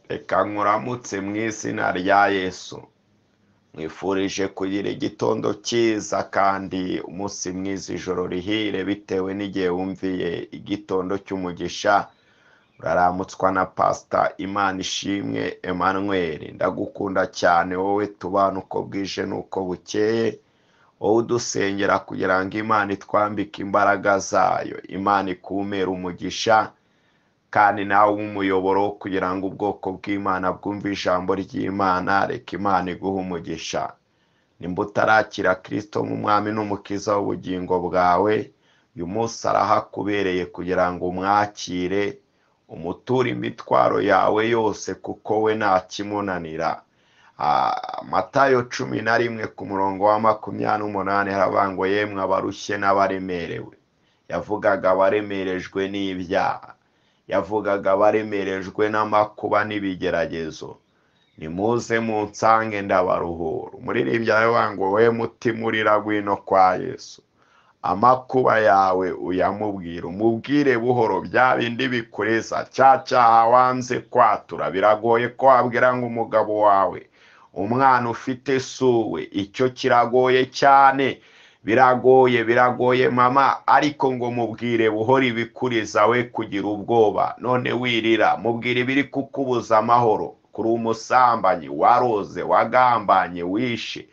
Reka nkuramutse mu izina rya Yesu, mwifurije kugira igitondo cyiza kandi umunsi mwiza, ijoro rihire bitewe n'igihe wumviye igitondo cy'umugisha. Uraramutswa na Pasita Imanishimwe Emmanuel. Ndagukunda cyane wowe tubana uko bwije n'uko bukeye, wowe udusengera kugira ngo Imana itwambike imbaraga zayo, Imana ikumere umugisha, kandi nawe umuyoboro kugira ngo ubwoko bw'Imana bwumve ijambo ry'Imana. Reka Imana iguhe umugisha. Nimba utarakira Kristo nk'umwami n'umukiza w'ubugingo bwawe, uyu munsi arahakubereye kugira ngo umwakire, umuture imitwaro yawe yose, kuko we nta kimunanira. Matayo 11 ku murongo wa 28 haravuga ngo yemwe abarushye n'abaremerewe. Yavugaga abaremerejwe n'ibyaha, yavugaga abaremerejwe n'amakuba n'ibigeragezo. Nimuze munsange ndabaruhura. Umuririmbyi aravuga ngo we mutima urira ngwino kwa Yesu, amakuba yawe uyamubwire, umubwire buhoro bya bindi bikureza, cya cyaha wanze kwatura. Biragoye ko wabwira ngo umugabo wawe, umwana ufite suwe, icyo kiragoye cyane, biragoye, biragoye mama, ariko ngo mubwire buhoro ibikuriza we kugira ubwoba. None wirira, mubwire ibiri kukubuza amahoro, kuri umusambanyi, waroze, wagambanye, wishe.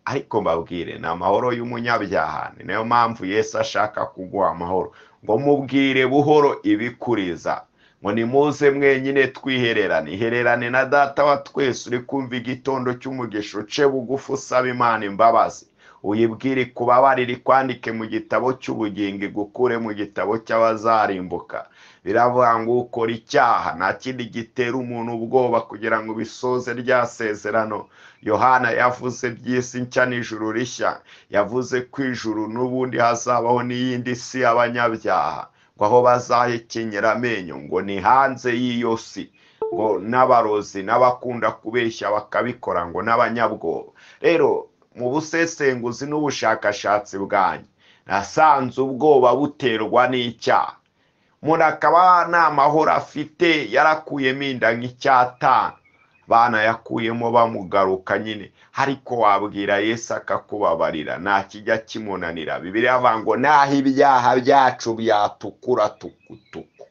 Ariko mbabwire, ni amahoro y'umunyabyaha. Ni nayo mpamvu Yesu ashaka kuguha amahoro, ngo mubwire buhoro ibikuriza, ngo nimuze mwenyine twihererane, ihererane na Data wa twese uri kumva igitondo cy'umugisha, uce bugufi usaba Imana imbabazi, uyibwire ikubabarire, ikwandike mu gitabo cy'ubugingo, igukure mu gitabo cy'abazarimbuka. Biravuga ngo ukora icyaha nta kindi gitera umuntu ubwoba kugira ngo bisoze rya sezerano Yohana yavuze by'isi nshya n'ijuru rishya. Yavuze ko ijuru n'ubundi hazabaho n'iyindi si y'abanyabyaha, ngo aho bazahekenyera amenyo, ngo ni hanze y'iyo si, ngo n'abarozi n'abakunda kubeshya bakabikora, ngo n'abanyabwoba. Rero mu busesenguzi n'ubushakashatsi bwanjye nasanze ubwoba buterwa n'icyaha. Umuntu akaba nta mahoro afite, yarakuyemo inda nk'icyatanu, bana yakuyemo bamugaruka nyine, ariko wabwira Yesu akakubabarira, nta kijya kimunanira. Bibiliya ivuga ngo naho ibyaha byacu byatukura tukutuku,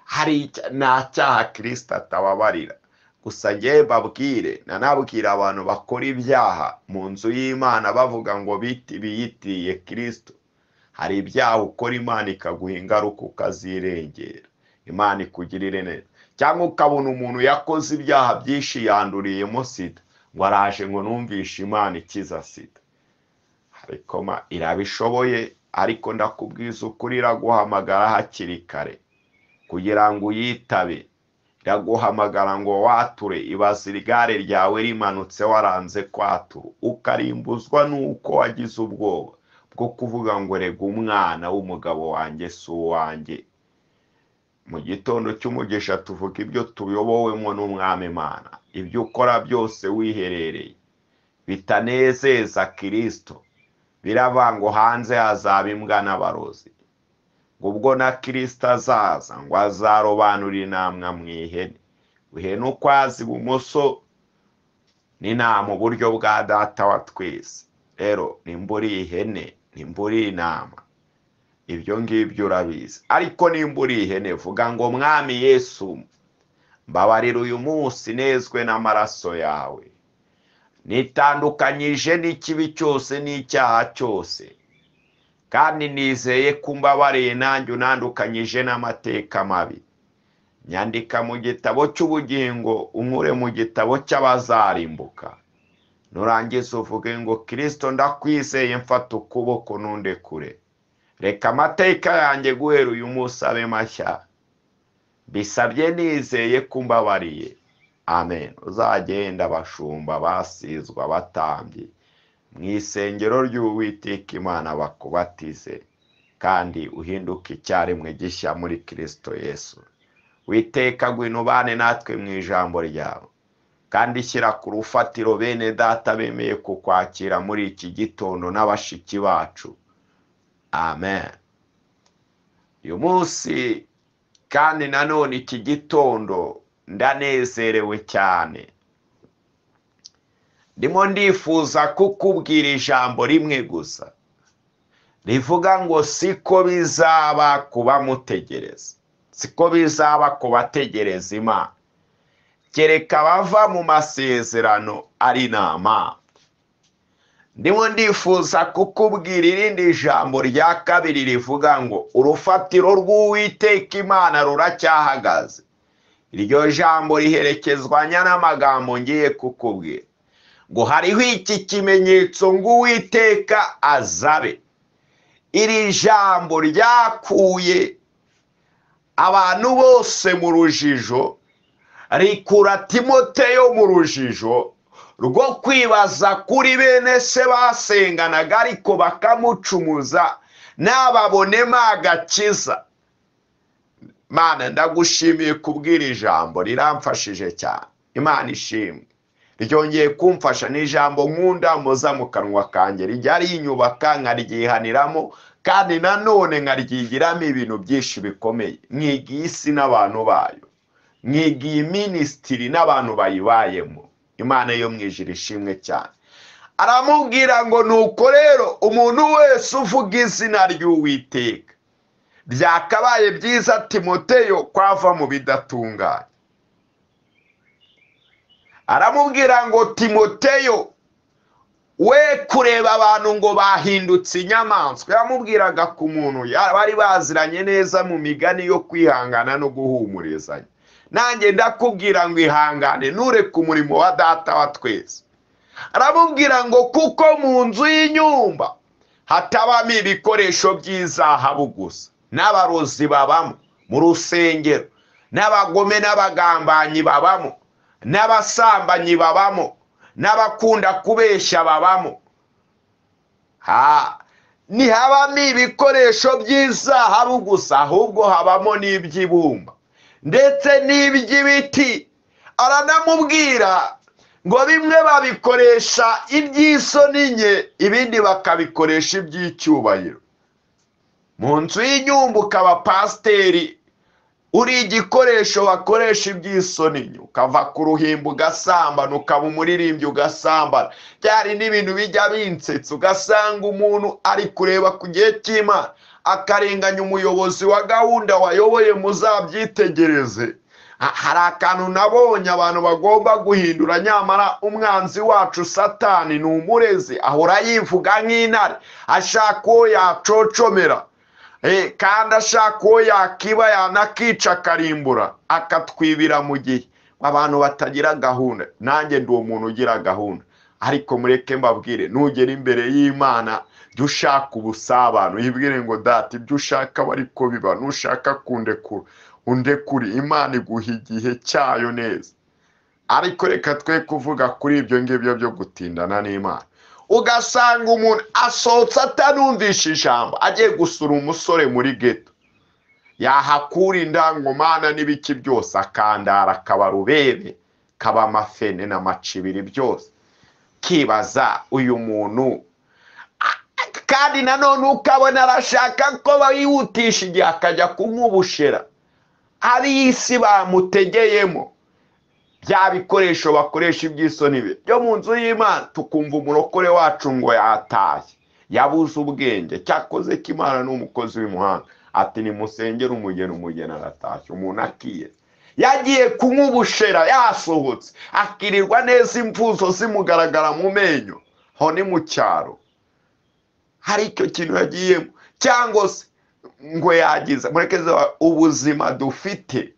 hari nta cyaha Kristo atababarira. Gusa njye babwire, nanabwira abantu bakora ibyaha mu nzu y'Imana bavuga ngo biyitiriye Kristo, hari ibyaha ukora Imana ikaguha ingaruka ukazirengera, Imana ikugirire neza. Cyangwa ukabona umuntu yakoze ibyaha byinshi yanduriyemo sida, ngo araje ngo numvishe Imana ikiza sida. Ariko irabishoboye, ariko ndakubwiza ukuri, iraguhamagara hakiri kare kugira ngo uyitabe. Iraguhamagara ngo wature, ibaze igare ryawe rimanutse waranze kwatura, ukarimbuzwa nuko wagize ubwoba bwo kuvuga ngo rega umwana w'umugabo wanjye si uwanjye. Mu gitondo cy'umugisha tuvuga ibyo tuyobowemo n'Umwami Imana. Ibyo ukora byose wiherereye bitanezeza Kristo, biravuga ngo hanze hazaba imbwa n'abarozi. Ngo ubwo na Kristo azaza, ngo azarobanura intama mu ihene, ihene ukwazi ibumoso n'intama uburyo bwa Data wa twese. Rero nimba uri ihene, nimba uri intama, ibyo ngibyo urabizi. Ariko nimba uri ihene, vuga ngo Mwami Yesu, mbabarira uyu munsi, nezwe n'amaraso yawe, nitandukanyije n'ikibi cyose n'icyaha cyose, kandi nizeye ko umbabariye nanjye unandukanyije n'amateka mabi. Nyandika mu gitabo cy'ubugingo, unkure mu gitabo cy'abazarimbuka. Nurangiza uvuge ngo Kristo ndakwizeye, mfata ukuboko nundekure, reka amateka yanjye guhera uyu munsi abe mashya, bisabye nizeye ko umbabariye. Amen. Uzagenda abashumba basizwa batambye mu isengero ry'Uwiteka Imana bakubatize, kandi uhinduke icyaremwe gishya muri Kristo Yesu. Witeka ngwino ubane natwe mu ijambo ryawe, kandi shyira ku rufatiro bene Data bemeye kukwakira muri iki gitondo n'abashiki bacu. Amen. Uyu munsi kandi nanone iki gitondo Ndanezerewe cyane. Ndimo ndifuza kukubwira ijambo rimwe gusa rivuga ngo siko bizaba kubamutegereza, siko bizaba kubategereza Imana, kereka bava mu masezerano ari nta mpamvu. Ndimo ndifuza kukubwira irindi jambo rya kabiri rivuga ngo urufatiro rw'Uwiteka Imana ruracyahagaze. Iryo jambo riherekezwa n'amagambo ngiye kukubwira ngo hariho iki kimenyetso ngo Uwiteka azabe. Iri jambo ryakuye abantu bose mu rujijo, rikura Timoteyo mu rujijo rwo kwibaza kuri bene se basenganaga ariko bakamucumuza n'ababonemo agakiza. Mana, ndagushimiye kubwira ijambo riramfashije cyane. Imana ishimwe, ryongeye kumfasha. Ni ijambo nkunda muza mu kanwa kanjye, rijya rinyubaka nkaryihaniramo, kandi nanone nkaryigiramo ibintu byinshi bikomeye. Mwigiye isi n'abantu bayo, mwigiye minisitiri n'abantu bayibayemo. Imana yo mu ijuru ishimwe cyane. Aramubwira ngo nuko rero umuntu wese uvuga izina ry'Uwiteka, byakabaye byiza Timoteyo kwava mu bidatunganye. Aramubwira ngo Timoteyo we kureba abantu ngo bahindutse inyamaswa. Yamubwiraga ku muntu bari baziranye neza mu migani yo kwihangana no guhumurizanya. Nanjye ndakubwira ngo ihangane, ntureke umurimo wa data wa twese. Aramubwira ngo kuko mu nzu y'inyumba hatabamo ibikoresho by'izahabu gusa, n'abarozi babamo mu rusengero, n'abagome n'abagambanyi babamo, n'abasambanyi babamo, n'abakunda kubeshya babamo. Ntihabamo ibikoresho by'izahabu gusa, ahubwo habamo n'iby'ibumba ndetse n'iby'ibiti. Aranamubwira ngo bimwe babikoresha iby'isoni nke, ibindi bakabikoresha iby'icyubahiro. Mu nzu y'inyumba ukaba pasiteri uri igikoresho bakoresha iby'isoni nke, ukava ku ruhimbi ugasambana, ukaba umuririmbyi ugasambana. Byari n'ibintu bijya binsetsa, ugasanga umuntu ari kureba ku gihe cy'Imana akarenganya umuyobozi wa gahunda wayoboye. Muzabyitegereze. Hari akantu nabonye abantu bagomba guhindura, nyamara umwanzi wacu Satani ni umurezi, ahora yivuga nk'intare, ashaka uwo yacocomera, kandi ashaka uwo yakiba yanakica akarimbura, akatwibira mu gihe abantu batagira gahunda. Nanjye ndi umuntu ugira gahunda, ariko mureke mbabwire, nugera imbere y'Imana jya ushaka ubusabane, uyibwire ngo data ibyo ushaka ariko biba, nushaka kundekura undekure, Imana iguha igihe cyayo neza. Ariko reka twe kuvuga kuri ibyo ngibyo byo gutindana n'Imana. Ugasanga umuntu asohotse atanumvisha ijambo, agiye gusura umusore muri geto, yahakura indangomana n'ibiki byose, akandara akaba rubebe, kaba amafene n'amacibiri byose. Kibaza uyu muntu. Kandi nanone ukabona arashaka ko bayihutisha igihe akajya kunywa ubushera, ari isi bamutegeyemo bya bikoresho bakoresha iby'isoni byo mu nzu y'Imana. Tukumva umurokore wacu ngo yatashye, yabuze ubwenge, cyakoze k'Imana ni umukozi w'imuhanga, ati nimusengere umugeni, umugeni aratashye. Umuntu akiye yagiye kunywa ubushera, yasohotse akirirwa neza, imvuzo zimugaragara mu menyo, ho ni mu cyaro hari icyo kintu yagiyemo, cyangwa se ngo yagize. Murekeze ubuzima dufite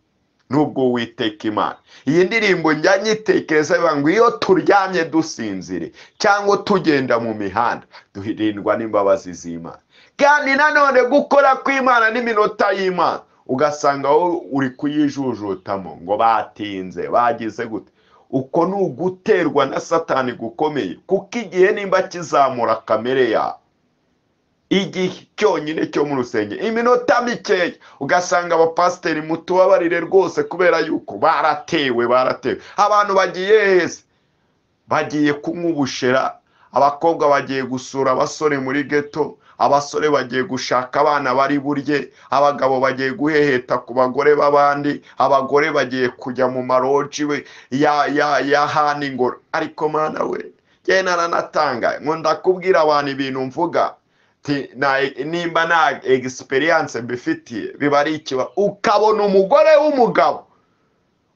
nubwo Uwiteka Imana. Iyi ndirimbo njya nyitekereza ngo iyo turyamye dusinzire cyangwa tugenda mu mihanda, duhirindwa n'imbabazi z'Imana. Kandi nanone gukora kw'Imana n'iminota y'Imana, ugasanga wowe uri kuyijujutamo ngo batinze, bagize gute. Uko ni uguterwa na Satani gukomeye, kuko igihe nimba kizamura kamere yawe, igihe cyonyine cyo mu rusengero, iminota mikeya, ugasanga abapasiteri mutubabarire rwose, kubera yuko baratewe. Abantu bagiye heza, bagiye kunywa ubushera, abakobwa bagiye gusura abasore muri geto, Abasore bagiye gushaka abana bari burye, abagabo bagiye guheheta ku bagore b'abandi, abagore bagiye kujya mu maroji we ya hani ngo ariko mana we njye naranatanga ngo ndakubwira abantu ibintu mvuga nimba nta experience mbifitiye biba ari ikiba. Ukabona umugore w'umugabo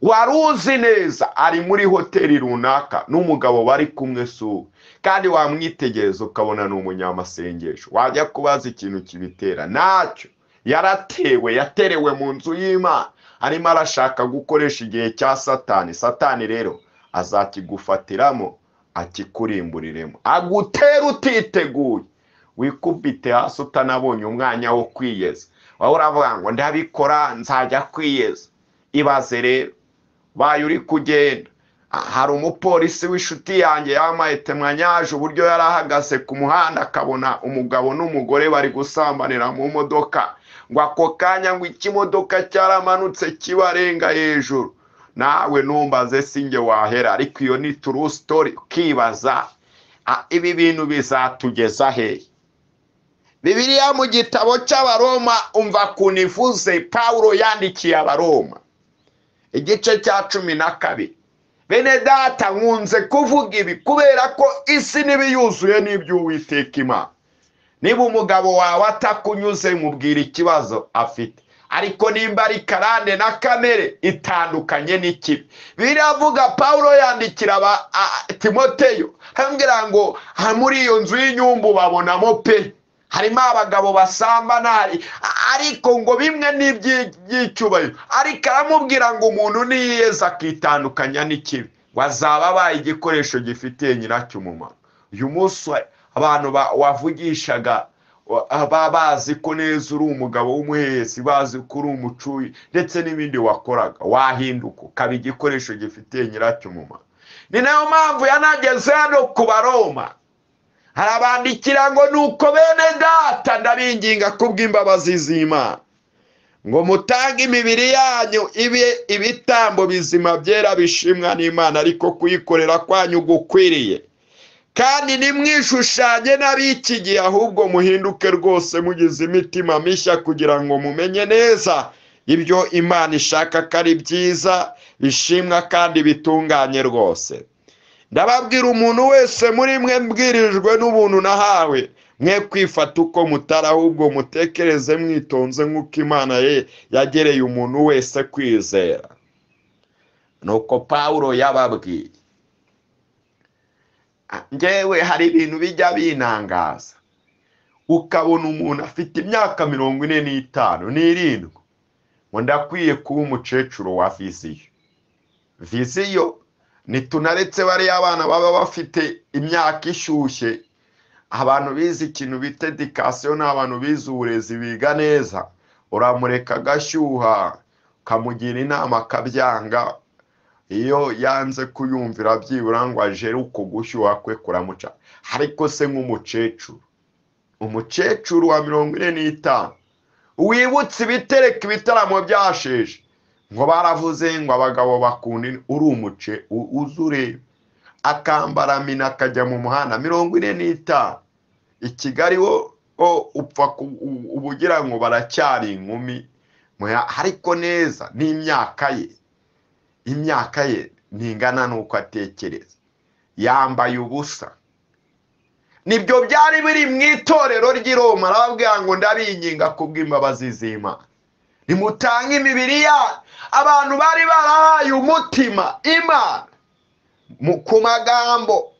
wari uzi neza ari muri hoteli runaka n'umugabo bari kumwe suwe, kandi wamwitegereza ukabona ni umunyamasengesho, wajya kubaza ikintu kibitera ntacyo, yaratewe, yaterewe mu nzu y'Imana, arimo arashaka gukoresha igihe cya Satani. Satani rero azakigufatiramo akikurimburiremo, agutera utiteguye, wikubite hasi utanabonye umwanya wo kwiyeza. Wowe uravuga ngo ndabikora nzajya kwiyeza. Ibaze rero baye uri kugenda, hari umupolisi w'inshuti yanjye yamaye temwanyaje uburyo yarahagaze ku muhanda akabona umugabo n'umugore bari gusambanira mu modoka, ngo ako kanya ngo ikimodoka cyaramanutse kibarenga hejuru. Nawe numbaze sinjye wahera, ariko iyo ni true story. Ukibaza ibi bintu bizatugeza hehe? Bibiliya mu gitabo cy'Abaroma umva kuntu ivuze, Pawulo yandikiye Abaroma igice cya 12. Bene data nkunze kuvuga ibi kubera ko isi n'ibiyuzuye n'iby'Uwiteka Imana. Niba umugabo wawe atakunyuze mubwira ikibazo afite, ariko nimba ari karande na kamere itandukanye n'ikibi. Biravuga Pawulo yandikira Timoteyo ambwira ngo muri iyo nzu y'inyumbu babonamo pe harimo abagabo basambana, ariko ngo bimwe n'iby'icyubahiro, ariko aramubwira ngo umuntu niyeza akitandukanya n'ikibi ngo azaba abaye igikoresho gifitiye nyiracyo umumaro. Uyu munsi abantu wavugishaga bazi ko neza uri umugabo w'umuhesi, bazi ko uri umucuyi ndetse n'ibindi wakoraga, wahinduka ukaba igikoresho gifitiye nyiracyo umumaro. Ni nayo mpamvu yanageze hano ku Baroma harabandikira ngo nuko bene data ndabinginga kubw'imbabazi z'Imana ngo mutange imibiri yanyu ibe ibitambo bizima byera bishimwa n'Imana, ariko kuyikorera kwanyu gukwiriye. Kandi nimwishushanye n'ab'iki gihe, ahubwo muhinduke rwose mugize imitima mishya, kugira ngo mumenye neza ibyo Imana ishaka ko ari byiza bishimwa kandi bitunganye rwose. Ndababwira umuntu wese muri mwe mbwirijwe n'ubuntu nahawe, mwe kwifata uko mutari, ahubwo mutekereze mwitonze nk'uko Imana ye yagereye umuntu wese kwizera. Nuko Pawulo yababwiye. Njyewe hari ibintu bijya binangaza, ukabona umuntu afite imyaka 45 n'irindwi ngo ndakwiye kuba umukecuru wa viziyo. Viziyo nitunaretse bariya abana baba bafite imyaka ishyushye, abantu bize ikintu bita edikasiyo n'abantu bize uburezi biga neza, uramureka agashyuha ukamugira inama akabyanga, iyo yanze kuyumvira byibura ngo ajere uko gushyuha kwe kuramuca. Ariko se nk'umukecuru, umukecuru wa 45 wibutse ibitereka ibitaramo byasheje ngo baravuze ngo abagabo bakunda uri umuce uzure, akambara mina akajya mu muhanda 45 i Kigali wo upfa ubugira ngo baracyari inkumi, ariko neza n'imyaka ye, imyaka ye ntingana n'uko atekereza, yambaye ubusa. Nibyo byari biri mu itorero ry'i Roma. Arababwira ngo ndabinginga kubw'imbabazi z'Imana nimutange imibiri yanyu. Abantu bari barahaye umutima Imana ku magambo,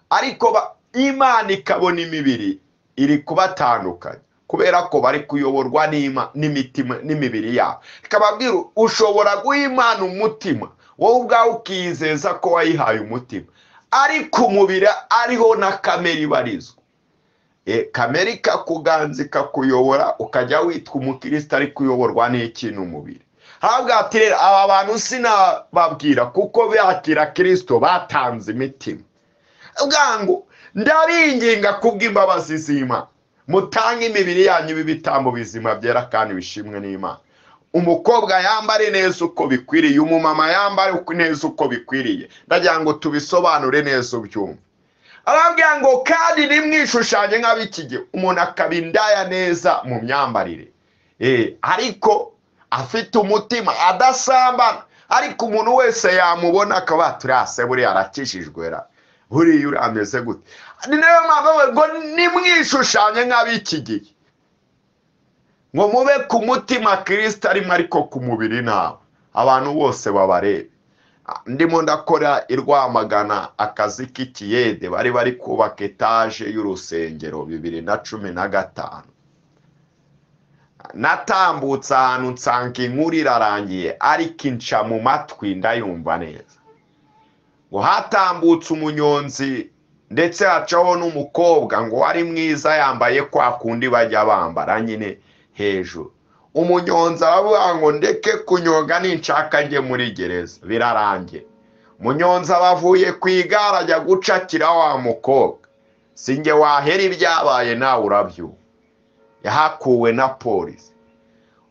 ariko Imana ikabona imibiri iri kubatandukanya kubera ko bari kuyoborwa n'imitima n'imibiri yabo. Ikababwira ushobora guha Imana umutima wowe ubwawe ukizeza ko wayihaye umutima, ariko umubiri ariho na kamere ibarizwa. Kamere ikakuganza ikakuyobora, ukajya witwa umukristo ariko uyoborwa n'ikintu umubiri. Habwa ati rero aba bantu sinababwira kuko bakira Kristo batanze imitima. Bwangu ndabinginga kubw'imbabazi z'Imana mutange imibiri yanyu ibitambo bizima byera kandi bishimwe n'Imana. Umukobwa yambare neza uko bikwiriye, umumama yambare neza uko bikwiriye. Ndagira ngo tubisobanure neza ubyumve. Arabwira ngo kandi nimwishushanye nk'ab'iki gihe. Umuntu akaba indaya neza mu myambarire, ariko afite umutima adasambana, ariko umuntu wese yamubona akaba turase buriya arakijijwe ra, buriya uri ameze gute. Ni nayo mpamvu ngo nimwishushanye nk'ab'iki gihe, ngo mube ku mutima Kristo arimo ariko ku mubiri ntawe. Abantu bose babarebe. Ndimo ndakora i Rwamagana akazi k'ikiyede, bari bari kubaka etaje y'urusengero 2015. Natambutse ahantu nsanga inkuru irarangiye, ariko inca mu matwi ndayumva neza. Ngo hatambutse umunyonzi ndetse hacaho n'umukobwa ngo wari mwiza, yambaye kwa kundi bajya bambara nyine hejuru. Umunyonzi aravuga ngo ndeke kunyonga ninshaka njye muri gereza, birarangiye. Umunyonzi abavuye ku igare ajya gucakira wa mukobwa, sinjye wahera ibyabaye nawe urabyumva. Yahakuwe na polisi.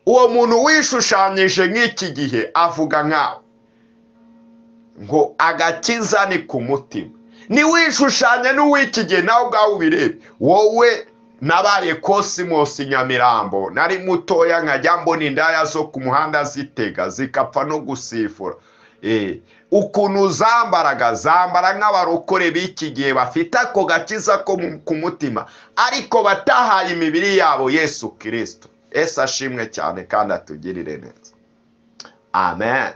Uwo muntu wishushanyije nk'iki gihe avuga nkawe ngo agakiza ni ku mutima. Niwishushanye n'uw'iki gihe nawe ubwawe ubirebe. Wowe nabaye Kosimosi Nyamirambo, nari mutoya nkajya mbona indaya zo ku muhanda zitega zikapfa no gusifura. Ukuntu zambaraga, zambara nk'abarokore b'iki gihe bafite ako gakiza ko ku mutima, ariko batahaye imibiri yabo Yesu Kristo. Yesu ashimwe cyane kandi atugirire neza. Amen.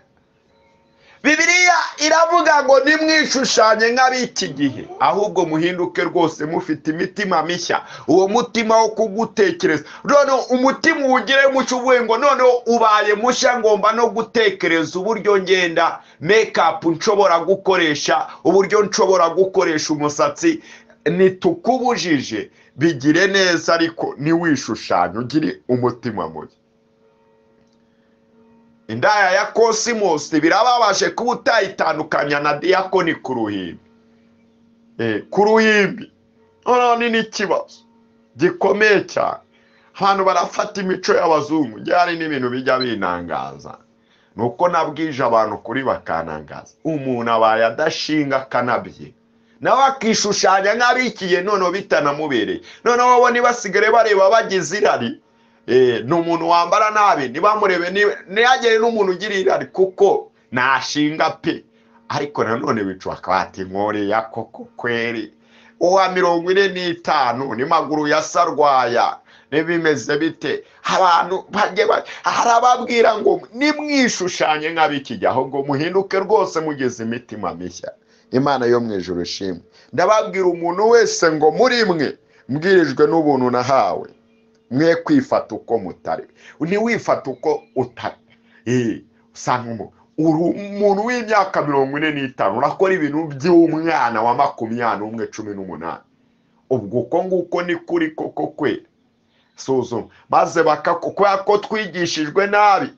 Bibiliya iravuga ngo nimwishushanye nk'ab'iki gihe, ahubwo muhinduke rwose mufite imitima mishya. Uwo mutima wo kugutekereza, noneho umutima uwugire mushya, uvuye ngo noneho ubaye mushya, ngomba no gutekereza uburyo ngenda, make-up nshobora gukoresha, uburyo nshobora gukoresha umusatsi. Nitukubujije bigire neza, ariko niwishushanye ugire umutima mushya. Indaya ya Kosimosi birababaje kuba utayitandukanya na diyakoni ku ruhimbi. Ku ruhimbi none ni ikibazo gikomeye cyane. Abantu barafata imico y'abazungu, hari n'ibintu bijya binangaza. Nuko nabwije abantu kuri bakanangaza. Umuntu abaye adashinga akanabye, nawe akishushanya nk'abikiye, noneho bitanamubereye. Noneho bo nibasigare bareba bagize irari. Ni umuntu wambara nabi ntibamurebe, ntihagere n'umuntu ugira irari kuko nashinga pe. Ariko nanone bicu akabati nkore koko kweri, uwa 45 n'amaguru ya sarwaya n'ibimeze bite. Abantu bajye harababwira ngo nimwishushanye nk'ab'iki gihe, ahubwo muhinduke rwose mugeze imitima mishya. Imana yo mu ijuru ishimwe. Ndababwira umuntu wese ngo muri mwe mbwirijwe n'ubuntu nahawe, mwe kwifata uko mutari. Ntiwifata uko utari. Usanga umuntu w'imyaka 45 urakora ibintu by'umwana wa 21, 18. Ubwo uko nguko ni kuri koko kwe. Suzuma maze kubera ko twigishijwe nabi,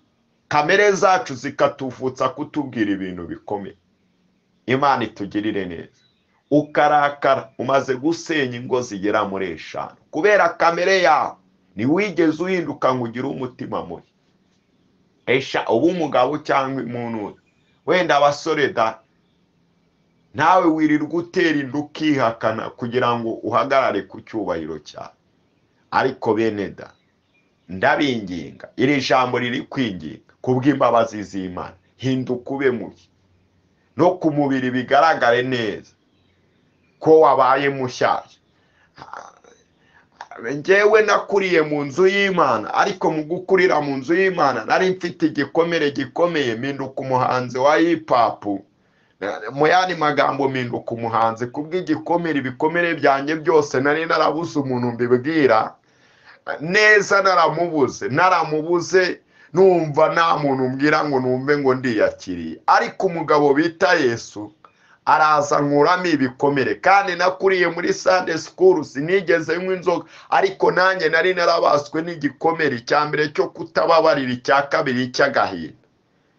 kamere zacu zikatuvutsa kutubwira ibintu bikomeye. Imana itugirire neza. Ukarakara umaze gusenya ingo zigera muri 5 kubera kamere yawe. Ntiwigeze uhinduka ngo ugire umutima mubi. Esha uba umugabo cyangwa umuntu, wenda abasore da, nawe wirirwa utera inda ukihakana kugira ngo uhagarare ku cyubahiro cyawe. Ariko bene da, ndabinginga, iri jambo riri kwinginga kubw'imbabazi z'Imana, hinduka ube mubi, no ku mubiri bigaragare neza ko wabaye mushyashya. Njyewe nakuriye mu nzu y'Imana, ariko mu gukurira mu nzu y'Imana nari mfite igikomere gikomeye, mpinduka umuhanzi wa hip hop. Mu yandi magambo mpinduka umuhanzi kubw'igikomere. Ibikomere byanjye byose nari narabuze umuntu mbibwira neza, naramubuze numva nta muntu mbwira ngo numve ngo ndiyakiriye. Ariko umugabo bita Yesu araza nkuramo ibikomere. Kandi nakuriye muri Sunday school, sinigeze nywa inzoga, ariko nanjye nari narabaswe n'igikomere, icya mbere cyo kutababarira, icya kabiri cy'agahinda.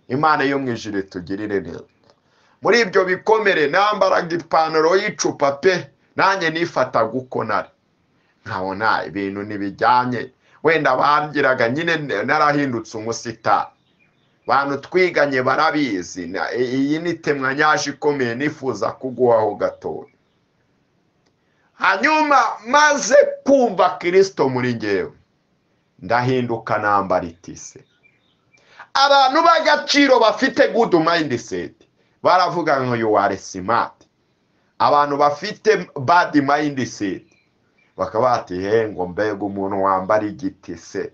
Imana yo mu ijuru itugirire neza. Muri ibyo bikomere nambaraga ipantaro y'icupa pe, nanjye nifataga uko nari, nkabona ibintu ntibijyanye. Wenda bangiraga nyine narahindutse umusitari. Bantu twiganye barabizi, iyi ni temwanyaje ikomeye nifuza kuguhaho gatoya. Hanyuma maze kumva Kristo muri ngewe, ndahinduka nambara itise. Abantu b'agaciro bafite good mindset baravuga ngo you are smart. Abantu bafite bad mindset bakaba bati he ngo mbega umuntu wambara igitise.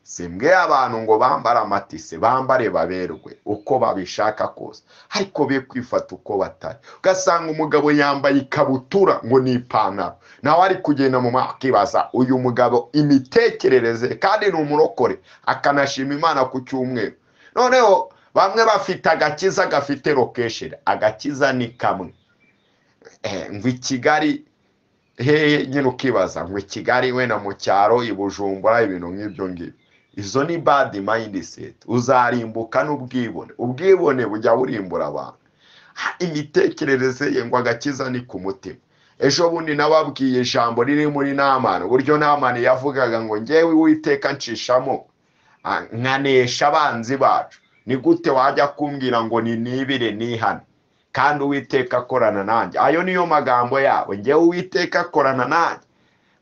Simbwe abantu ngo bambara amatise, bambare baberwe uko babishaka kose, ariko be kwifata uko batari. Ugasanga umugabo yambaye ikabutura ngo ni ipantaro, nawe ari kugenda mu makibaza uyu mugabo imitekerereze, kandi ni umurokore akanashima Imana ku cyumweru. Noneho bamwe bafite agakiza gafite location, agakiza ni kamwe ngo i Kigali hehe nyine, ukibaza ngo i Kigali wenda mu cyaro i Bujumbura, ibintu nk'ibyo ngibyo. Izo ni bad mindset, uzarimbuka n'ubwibone. Ubwibone bujya burimbura abantu. Imitekerereze ye ngo agakiza ni ku mutima. Ejo bundi nababwiye ijambo riri muri Namani, uburyo Namani yavugaga ngo ngewe Uwiteka nshishamo nkanesha abanzi bacu. Ni gute wajya kumbwira ngo ni nibire nihane kandi Uwiteka akorana nanjye? Ayo niyo magambo yabo, ngewe Uwiteka akorana nanjye.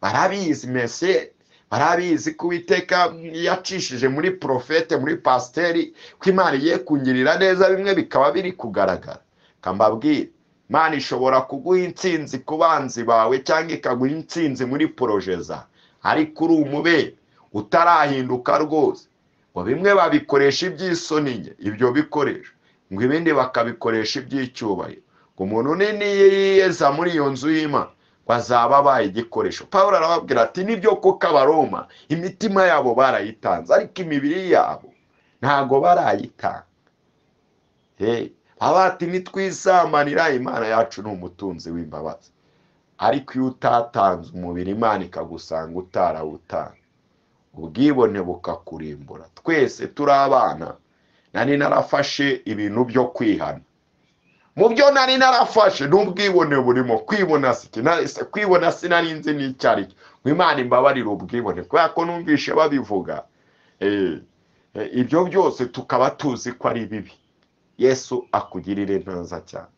Barabizi mese, barabizi ko Uwiteka yacishije muri profete, muri pasiteri, ko Imana igiye kungirira neza, bimwe bikaba biri kugaragara. Kambabwira, Imana ishobora kuguha intsinzi ku banzi bawe cyangwa ikaguha intsinzi muri projet zawe, ariko uri umubere utarahinduka rwose. Ngo bimwe babikoresha iby'isoni nke, ibyo bikoresho, ngo ibindi bakabikoresha iby'icyubahiro. Ngo umuntu nini yiyeza muri iyo nzu y'Imana bazaba abaye igikoresho. Pawulo arababwira ati nibyo kuko Abaroma imitima yabo barayitanze, ariko imibiri yabo ntago barayitanga. Bati nitwisamanira Imana yacu ni umutunzi w'imbabazi. Ariko iyo utatanze umubiri, Imana ikagusanga utarawutanga, ubwibone bukakurimbura. Twese turi abana, nari narafashe ibintu byo kwihana. Mu byo nari narafashe n'ubwibone burimo, kwibona kwibona sinari nzi n'icyo ari cyo. Imana imbabarira ubwibone kubera ko numvishe babivuga. Ibyo byose tukaba tuzi ko ari bibi. Yesu akugirire neza cyane.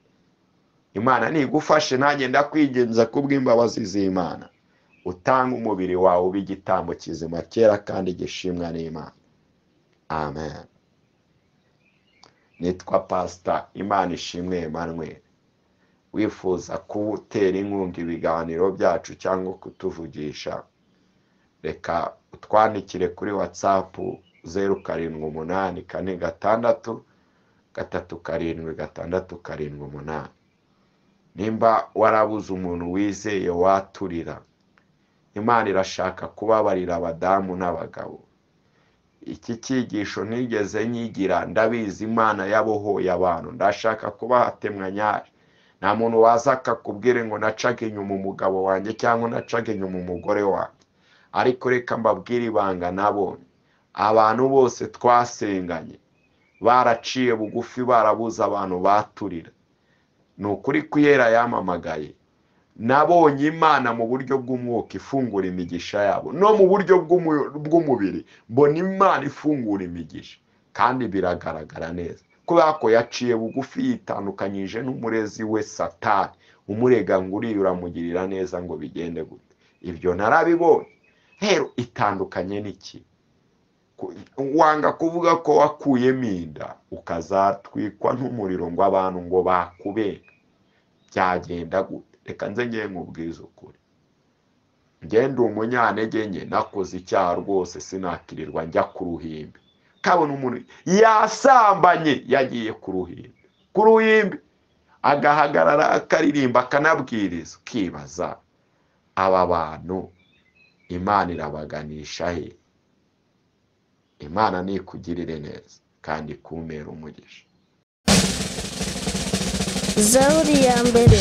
Imana nigufashe, nanjye ndakwigenza kubw'imbabazi z'Imana, utanga umubiri wawe ube igitambo kizima cyera kandi gishimwa n'Imana. Amen. Nitwa Pastor Imana Ishimwe Emmanuel. Wifuza kuwutera inkunga ibiganiro byacu cyangwa kutuvugisha, reka utwandikire kuri WhatsApp 078 4 6 3 7 6 7 8. Nimba warabuze umuntu wizeye waturira, Imana irashaka kubabarira abadamu n'abagabo. Iki cyigisho nigeze nyigira, ndabizi Imana yabohoye abantu, ndashaka kubahatemwa nyaje. Nta muntu waza akakubwira ngo nacaga inyuma umugabo wanjye cyangwa nacaga inyuma umugore wanjye. Ariko reka mbabwire ibanga nabonye, abantu bose twasenganye baraciye bugufi, barabuze abantu baturira. Ni ukuri kuyera yamamagaye. Nabonye Imana mu buryo bw'umwuka ifungura imigisha yabo, no mu buryo bw'umubiri mbona Imana ifungura imigisha, kandi biragaragara neza kubera ko yaciye bugufi, yitandukanyije n'umurezi we Satani umurega ngo uriya uramugirira neza ngo bigende gute. Ibyo narabibonye. Rero itandukanye n'iki? Wanga kuvuga ko wakuyemo inda ukazatwikwa n'umuriro ngo abantu ngo bakubenga, byagenda gute? Reka nze ngiye nkubwize ukuri, ngende umunyantege nke, nakoze icyaha rwose, sinakirirwa njya ku ruhimbi. Kabona umuntu yasambanye yagiye ku ruhimbi, ku ruhimbi agahagarara akaririmba akanabwiriza, ukibaza aba bantu Imana irabaganisha he? Imana nikugirire neza kandi kumera umugisha. Zaburi ya mbere.